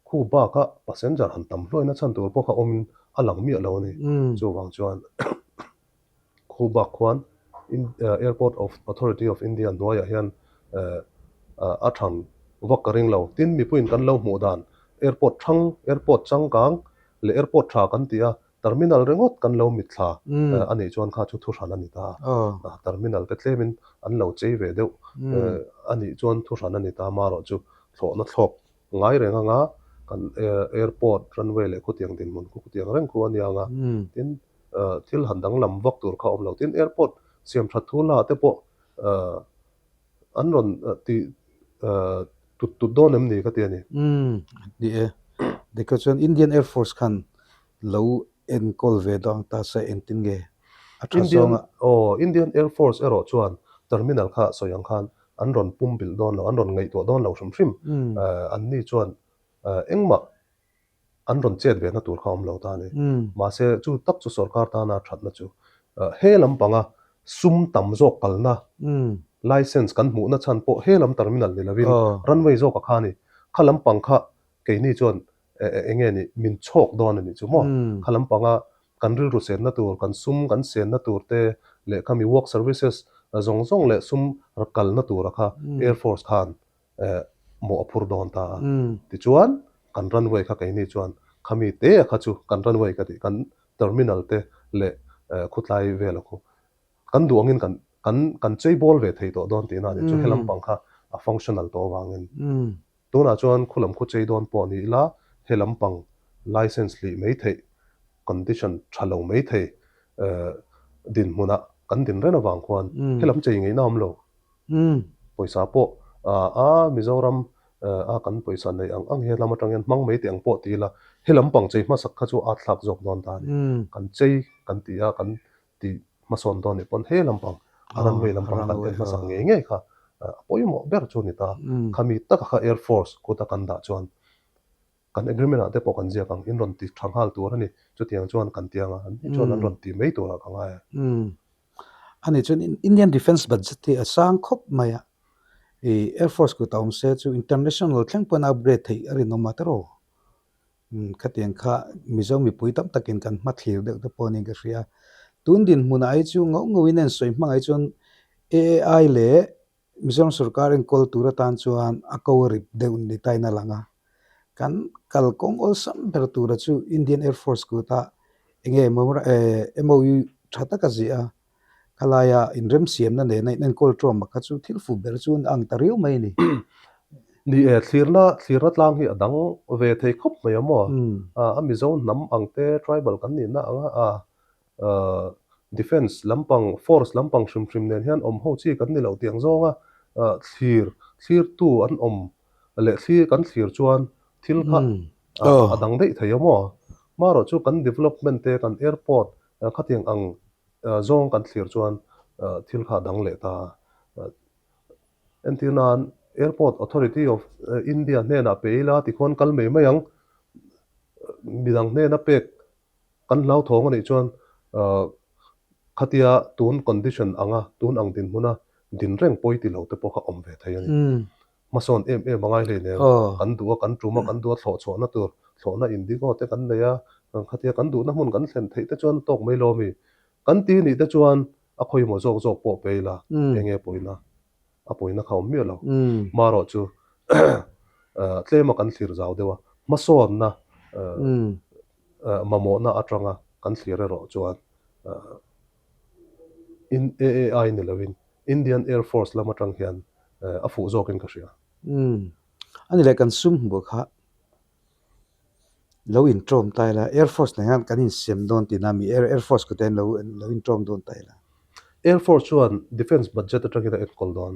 khu baka passenger han tam hluaina chhan tur pawh kha awmin a lang miah lo a ni. Chuvang chuan Khu bak khuan Airport of Authority of India hnuaiah hian a thang vak ka ring lo. Tin, mipuiin kan lo hmuh dan airport thang, airport changkang leh airport tha kan ti a, terminal ringawt kan lo mitthla a nih chuan kha chu thuhran a ni ta. Terminal te tlemin an lo chei ve deuh a nih chuan thuhran a ni ta. Amaherawhchu chu thlawhna thlawk ngai reng anga kan airport runway leh khutiang dinhmun khu khutiang reng khu a nia ang a. Tin, thil han danglam vak tur kha a awm lo. Tin, airport siam that thu la te pawh an rawn ti tut tut dawn em ni ka ti a ni. Umm, ni e. Dikha chuan Indian Air Force khan lo enkawl ve dawn ta se engtin nge a tha zawng a? Aw, Indian Air Force erawh chuan terminal kha sawi ang khan an rawn pum bilh dawn lo, an rawn ngaihtuah dawn lo hrim hrim. Anni chuan engmah an rawn chet ve na tur kha awm lo ta a ni. Mahse, chu tak chu sorkar tana thatna chu he lampanga sum tam zawk kalna license kan hmuhna chhan pawh he lam terminal ni lovin runway zawka kha a ni. Kha lampang kha keini chuan eng nge ni min chhawk dawn a nih chu maw? Kha lampanga kan rilru senna tur, kan sum kan senna tur te leh khami work services zawng zawng leh sum kalna tura kha Air Force khan mawh a phur dawn ta a. Tichuan, kan runway kha keini chuan khami te kha chu kan runway ka tih kan terminal te leh khutlai vela khu kan duh angin kan kan kan chei bawl ve thei tawh dawn tihna a nih chu he lampang kha a functional tawh avangin. Tunah chuan khu lam khu chei dawn pawh ni ila he lampang license hlih mai theih condition tha lo mai thei dinhmunah kan din reng avang khuan he lam chei ngeihna a awm lo. Pawisa pawh a Mizoram a kan pawisa neih ang ang hi helam atang hian hmang mai teh ang pawh ti ila he lampang chei hmasak kha chu a thlak zawk dawn ta a ni. Kan chei kan ti a kan ti hmasawn dawn nih pawn he lampang a runway lampang kan en hmasak ngei ngei kha a pawimawh ber chu a ni ta. Khami taka kha Air Force kuta kan dah chuan kan agreement ah te pawh kan ziak ang in rawn ti tha nghal tur a ni. Chutiang chuan kan ti ang a, an ni chuan an rawn ti mai turah ka ngai a. A nih chuan Indian Defence Budget hi a sang khawp mai a, ih Air Force kut a awm se chu international thleng pawhin a upgrade theih a rinawm a tiraw? Umm khatiang kha Mizo mipui tam takin kan hmathlir deuh te pawh niin ka hria. Tun dinhmunah hi chu ngauh ngauhin a insawi hmangaih chuan AI leh Mizoram sorkar enkawl tur atan chuan a ko a rip deuh ni tain a lang a. Kan kalkawng awlsam ber tura chu Indian Air Force kuta enge MOU tha taka ziah a, khalaia inremsiamna nena in enkawl tawm a kha chu thil fuh ber chu a ang ta riau mai a ni. Ni e, thlirna thlirna tlang hi a dang ve thei khawp mai a maw? A Mizo hnam ang te tribal kan nihna anga a Defence lampang, force lampang hrim hrim nen hian awm ho chi kan ni lo tih ang zawnga thlir, thlirtu an awm leh thlir kan thlir chuan thil kha a dang daih thei a maw? Marawh chu kan development te, kan airport khatiang ang zawng kan thlir chuan thil kha a dang leh ta. Entir nan Airport Authority of India hnenah pe ila tikhuan kal mai mai ang, midang hnena pek Kan hlauthawng a nih chuan khatia tun condition anga tun ang dinhmuna din reng pawi ti lo te pawh kha awm ve thei a ni. Hmasawn em em a ngai hlei nen kan duh a, kan tum a, kan duh a thlawh chhuahna tur thlawhna indigo te kan nei a, khatia kan duhna hmun kan thlen theih te chuan tawk mai lo a mi. Kan ti nih te chuan a khawimaw zawk zawk pawh pe ila eng nge pawina. A pawina kha awm miah lo. Marawh chu tlema kan thlir zau deuh a, hmasawnna mamawhna atanga kan thlir erawh chuan AAI ni lovin Indian Air Force lam atang hian a fuh zawkin ka hria. A ni leh kan sum hmuh kha lo intawm ta ila, Air Force nen hian kan insem dawn tihna mi Air Force kute hian lo lo intawm dawn ta ila. Air Force chuan Defence budget atangin a enkawl dawn.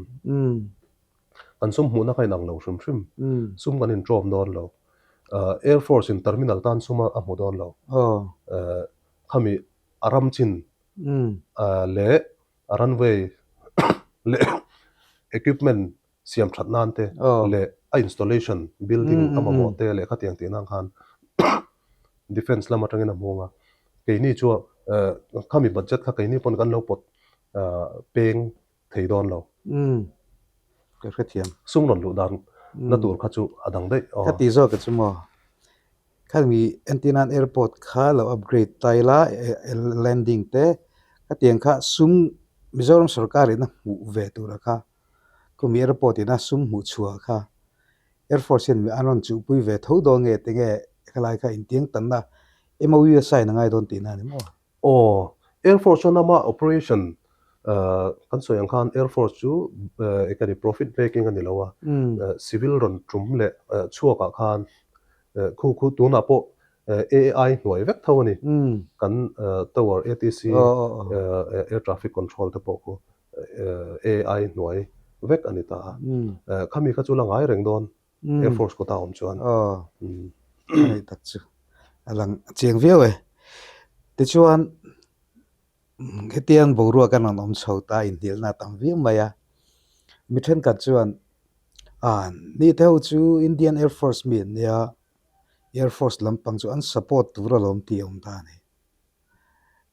Kan sum hmuhna kha inang lo hrim hrim. Sum kan intawm dawn lo. Air Force in terminal tan sum a hmu dawn lo. Khami a ram chin leh a runway leh equipment siam that nan te leh a installation building a mamawh te leh khatiang tih nan khan defence lam atangin a hmung a, keini chu khami budget kha keini pawn kan lo pawt peng thei dawn lo. Ka hrethiam. Sum rawn luh dan na tur kha chu a dang daih. Ka ti zawk a chu maw. Khami entir nan airport kha lo upgrade ta ila landing te khatiang kha sum Mizoram sorkar in a hmuh ve tura kha Khumi airport ina sum hmuh chhuah kha Air Force hian an rawn chuhpui ve tho dawn nge tinge helai kha intiang tanna MOU a sign a ngai dawn tihna a ni maw? Aw, Air Force chuan ama operation kan sawi ang khan Air Force chu eng nge ni profit making a ni lo a, civil rawn tum leh chhuakah khan khu khu tunah pawh AI hnuai vek tho a ni. Kan tower ATC Air Traffic Control te pawh khu AI hnuai vek a ni ta a. Khami kha chu la ngai reng dawn Air Force kawta awm chuan. Aw, a ngaih tak chu a lang chiang viau e. Tichuan hetiang boruak an rawn awm chho ta inhnialna a tam viau mai a. Mi thenkhat chuan ah ni te ho chu Indian Air Force mi an nia, Air Force lampang chu an support tur alawm tih a awm ta a ni.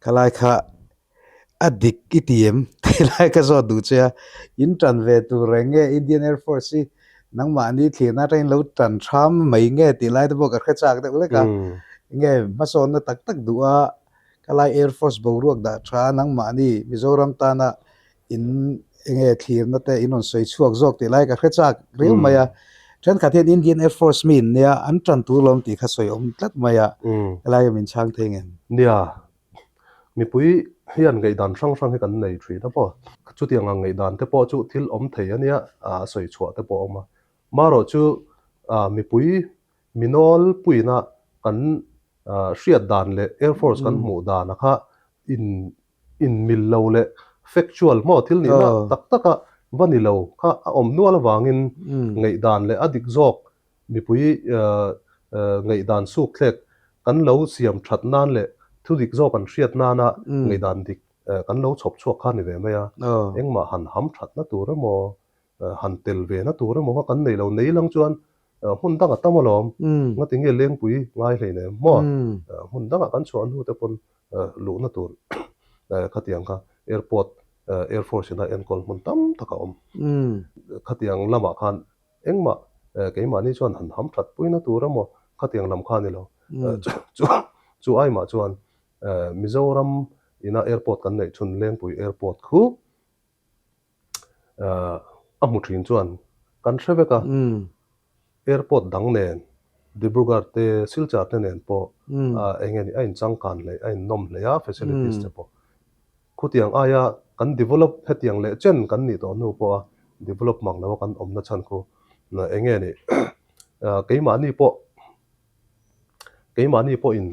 Khalai kha a dik i ti em? Tih lai ka zawt duh che a, in tan ve tur reng nge Indian Air Force hi nangmahni thlirna atangin lo tan hram mai nge tih lai te pawh ka hre chak deuh lek a, nge hmasawnna tak tak duh a khalai Air Force boruak dah tha nangmahni Mizoram tana in enge thlirna te in rawn sawi chhuak zawk tih lai ka hre chak riau mai a, thenkhat hian Indian Air Force mi in nia an tan tur lawm tih kha sawi awm tlat mai a, helai hi min chhang thei ngem? Nia, mipui hian ngaihdan hrang hrang hi kan nei thin a maw? Chutiang ang ngaihdan te pawh chu thil awm thei a nia, a sawi chhuah te pawh a awm a. Marawh chu mipui mi nawlpuina kan hriat dan leh Air Force kan hmuh dan a kha in inmil lo leh factual maw thil nihna tak taka va ni lo kha a awm nual avangin ngaihdan leh a dik zawk mipui ngaihdan suk thlek kan lo siam that nan leh thu dik zawk an hriat nana ngaihdan dik kan lo chhawp chhuak kha a ni ve mai a, engmah han ham thatna tur emaw han tel ve na tur emaw kha kan nei lo nei lang chuan hmun dangah tam alawm ngati nge lengpui ngai hlei nem maw hmun dangah kan chhuah hnu te pawn luhna tur khatiang kha airport air force ina enkawl hmun tam tak a awm khatiang lamah khan engmah keimahni chuan han ham that puina tur emaw khatiang lam kha a ni lo chu chu aimah chuan Mizoram ina airport kan neih chhun Lengpui airport khu A hmu thin chuan kan hre vek a, airport dang nen Dibrugarh te Silchar te nen pawh eng nge ni a inchangkan hle a innawm hle a facilities te pawh. Khutiang aia kan develop hetiang leh chen kan nih tawh hnu pawha develop mang lo a kan awmna chhan khu eng nge ni keimahni pawh keimahni pawhin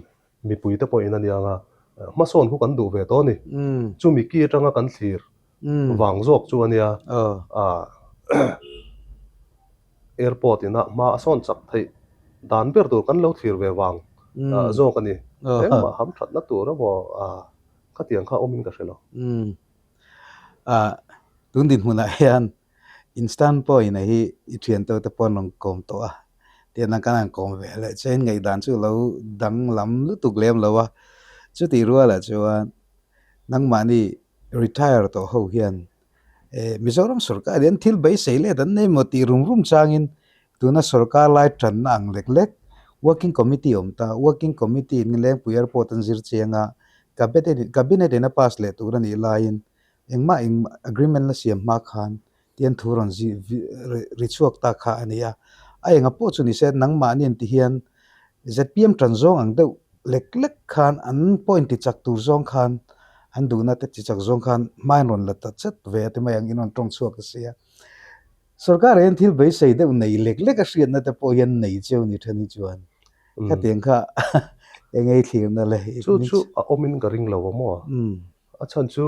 Mipui te pawhin a nia nga, hmasawn khu kan duh ve tawh a ni. Chumi ki atanga kan thlir vang zawk chu a nia. Airport ina hma a sawn chak theih dan ber tur kan lo thlir ve vang zawk a ni. Engmah ham thatna tur emaw khatiang kha awmin ka hre lo. Tun dinhmunah hian Instant pawhin a hi i thiante te pawh an rawn kawm tawh a, tiang ang khan an kawm ve leh che in ngaihdan chu lo danglam lutuk lem lo a, chutih rualah chuan nangmahni retire tawh ho hian eh Mizoram sorkar hian thil beisei let an nei maw tih rum rum changin tuna sorkar lai tanna ang lek lek working committee awm ta, working committee in Lengpui airport an zir chiang a, cabinet in a pass leh tur a nih laiin engmah eng agreement la siam hma khan. Tian thu rawn zi ri chhuak ta kha a ni a. A enga pawh chu ni se nangmahni an ti hian zpm tan zawng ang deuh lek lek khan an point ti chak tur zawng khan an duhna te ti chak zawng khan hma in rawn la ta chet ve a ti mai ang in rawn tawng chhuak ta sia. Sorkar ah hian thil beisei deuh nei lek lek a hriatna te pawh hian nei cheu ni then hi chuan khatiang kha eng ei thlirna le. Chu chu a awmin ka ring lo a maw? A chhan chu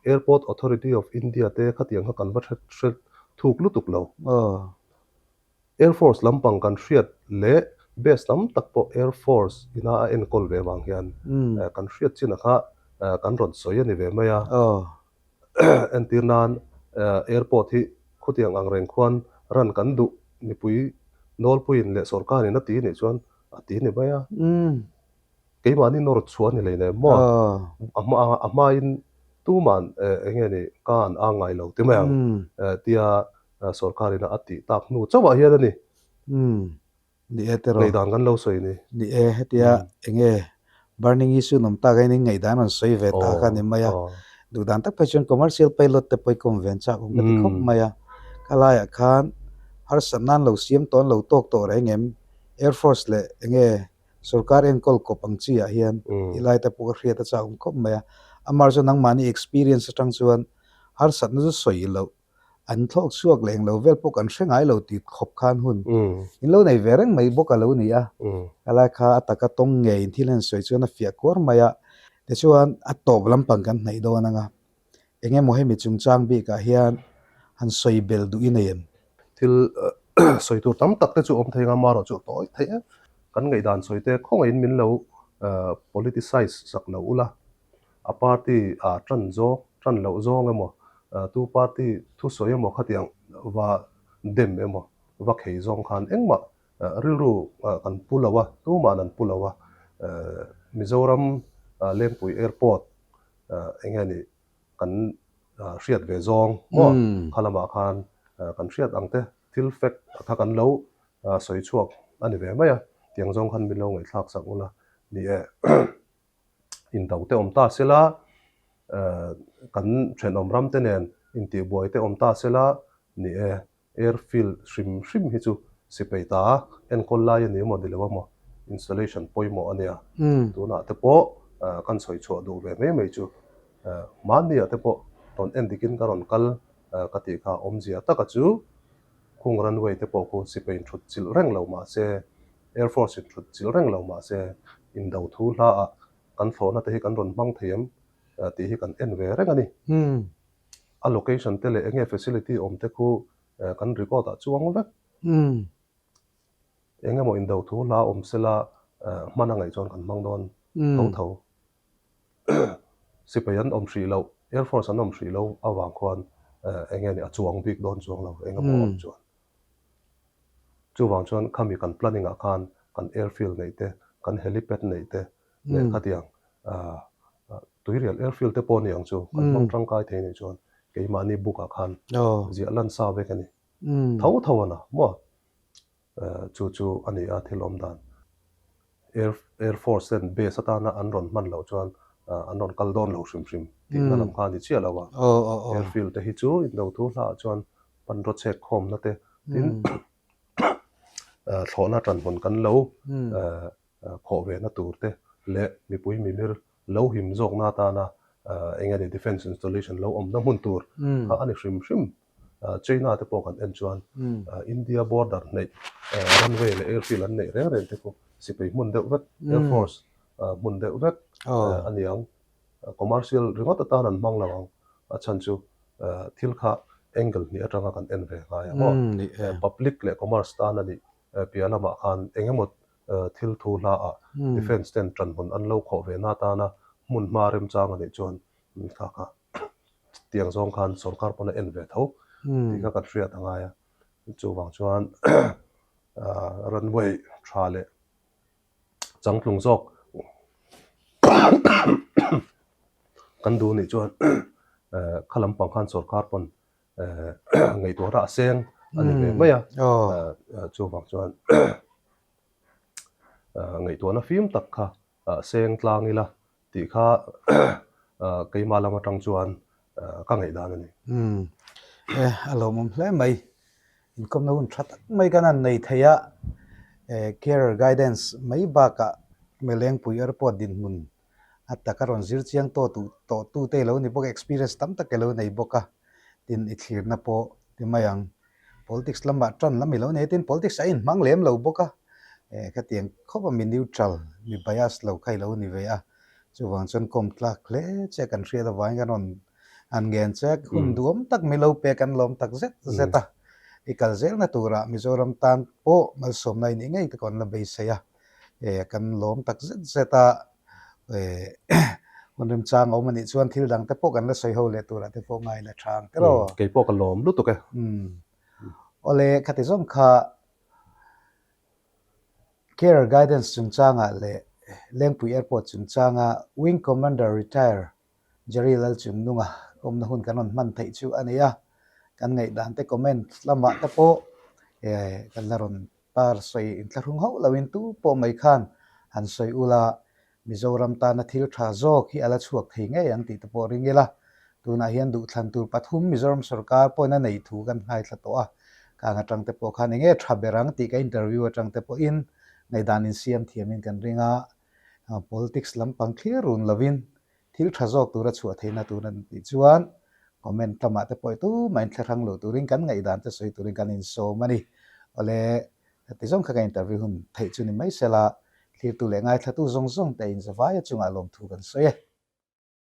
Airport Authority of India te khatiang kha kan va hre thuk lutuk lo. Air Force lampang kan hriat leh base tam tak pawh Air Force ina a enkawl ve vang hian kan hriat chin a kha kan rawn sawi a ni ve mai a. Entir nan airport hi khutiang ang reng khuan ran kan duh mipui nawlpuiin leh sawrkarin a ti nih chuan a ti ni mai a. Keimahni nawr chhuah a ni lei nem maw? A hma a hmain tuman eng nge ni ka an ang ngai lo ti mai ang tia sawrkarin a tih tak hnu chauhah hian a ni. Ni e tiraw. Ngaihdan kan lo sawi ni. Ni e, hetia eng nge burning issue nawm tak hian in ngaihdan rawn sawi ve ta kha a ni mai a. Duhdan tak phei chuan commercial pilot te pawh i kawm ve an chak awm ka ti khawp mai a. Kha laiah khan harsat nan lo siam tawh an lo tawk tawh reng em? Air Force leh eng nge sorkar enkawl kawp ang chi ah hian ti lai te pawh ka hriat a chak awm khawp mai a. Amah chu nangmahni experience atang chuan harsatna chu sawi loh an thlawk chhuak leh englo vel pawh kan hre ngai lo tih khawp khan hun in lo nei ve reng mai bawk a lo ni a. Helai kha a taka tawng ngeiin thil han sawi chuan a fiah kuar mai a. Tichuan a tawp lampang kan hnaih dawn ang a. Eng emaw hemi chungchang bikah hian han sawi bel duh i nei em? Thil sawi tur tam tak te chu awm thei ang a, amaherawh chu a tawi theih em? Kan ngaihdan sawi te khawngaihin min lo politicize sak lo ula, a party ah tan zawng, tan loh zawng emaw, tu party thusawi emaw khatiang va dem emaw, va khei zawng khan engmah rilru kan pu lo a, tuma'n an pu lo a. Mizoram Lengpui Airport eng nge nih kan hriat ve zawng maw kha lamah khan kan hriat ang te thil fact kha kan lo sawi chhuak a ni ve mai a, tiang zawng khan min lo ngaihthlak sak ula ni e. Indo te awm ta sela kan thenawm ram te nen intihbuai te awm ta sela ni e. Airfield hrim hrim hi chu sipai ta enkawl lai a ni emaw ni lo emaw installation pawimawh a nia. Tunah te pawh kan sawi chhuah duh ve mai mai chu mahniah te pawh rawn en dikin ka rawn kal ka tih kha awmzia taka chu khung runway te pawh khu sipai inthut chilh reng lo mahse Air Force inthut chilh reng lo mahse indo thu hla ah kan thlawhna te hi kan rawn hmang thei em tih hi kan en ve reng a ni. A location te leh enge facility awm te khu kan record ah chuang vek. Eng emaw indo thu hla awm sela hman a ngaih chuan kan hmang dawn tho tho. Sipai an awm hrih loh, Air Force an awm hrih loh avang khuan eng nge ni a chuang bik dawn chuang lo eng emaw awm chuan. Chuvang chuan khami kan planning ah khan kan airfield neih te, kan helipad neih te leh khatiang Tuirial airfield te pawh ni ang chu kan hmang tangkai thei nih chuan keimahni book ah khan ziah lan sa vek a ni. Tho tho a na maw? Chu chu a ni a thil awm dan. Air Air Force ten base atana an rawn hman loh chuan an rawn kal dawn lo hrim hrim tihna lam kha a ni chiah lo a. Airfield te hi chu indo thu hla ah chuan hmanraw chhek khawmna te tin thlawhna tanhmun kan lo khawh ve na tur te leh mipui mimir lo him zawkna atana eng nge ni defence installation lo awmna hmun tur kha a ni hrim hrim. China te pawh kan en chuan India border hneih runway leh airfield an neih reng reng te khu sipai hmun deuh vek air force hmun deuh vek a ni ang. Commercial ringawt atan an hmang lo ang a chhan chu thil kha angle hnih atanga kan en ve ngai a maw. Public leh commerce tan a nih piah lamah khan eng emaw thil thu hla ah defence ten tanhmun an lo khawh ve na atana hmun hma remchang a nih chuan kha kha tiang zawng khan sorkar pawn a en ve tho tih kha kan hriat a ngai a. Chuvang chuan runway tha leh changtlung zawk kan duh nih chuan kha lampang khan sorkar pawn ngaihtuah rah seng a ni ve mai a. Chuvang chuan ngaihtuahna fim tak kha seng tlang ila tih kha keimah lam atang chuan ka ngaihdan a ni. Umm. E, a lawmawm hle mai. Inkawmna hun tha tak mai kan han nei thei a, e, career guidance mai bakah Melengpui Airport dinhmun a taka rawn zir chiang tawh tu tawh tute i lo ni bawk a, experience tam tak i lo nei bawk a, tin i thlirna pawh ti mai ang. Politics lamah tan lam i lo nei a, tin politics a inhmang lem lo bawk a, e, khatiang khawp a mi neutral, mi bias lo kha i lo ni ve a, chuvang chuan kawm tlak hle che kan hriat avangin kan rawn An ngen che hun duam tak milo pek an lawm tak zet zet a, i kal zelna turah Mizoram tan pawh malsawmna i nih ngei te kan la beisei a, e kan lawm tak zet zet a, e hun remchang a awm a nih chuan thil dang te pawh kan la sawi ho leh turah te pawh ngai la tha ang tiraw. Kei pawh ka lawm lutuk e. Awle khati zawng kha Career Guidance chungchangah leh Lengpui Airport chungchanga Wing Commander Retire Jerry Lalchungnunga awmna hun kan rawn hman theih chu a ni a, kan ngaihdan te comment lamah te pawh kan la rawn tar sawi inthlahrung hauh loin tu pawh mai khan han sawi ula Mizoram tana thil tha zawk hi a la chhuak thei ngei ang tih te pawh ring ila, tunah hian duhthlan tur pathum Mizoram sorkar pawhin a nei thu kan ngaithla tawh a, kang atang te pawh khan enge tha ber ang tih ka interview atang te pawhin ngaihdan insiam thiamin kan ring a, Politics lampang thlir run lovin thil tha zawk tura chhuah theihna tur a ni tih chuan comment lamah te pawh tumah in thlahrang lo turin kan ngaihdan te sawi turin kan insawm a ni. Awle, heti zawng kha ka interview hun theih chu ni mai sela, thlirtu leh ngaithlatu zawng zawng te inzavaia chungah lawmthu kan sawi e.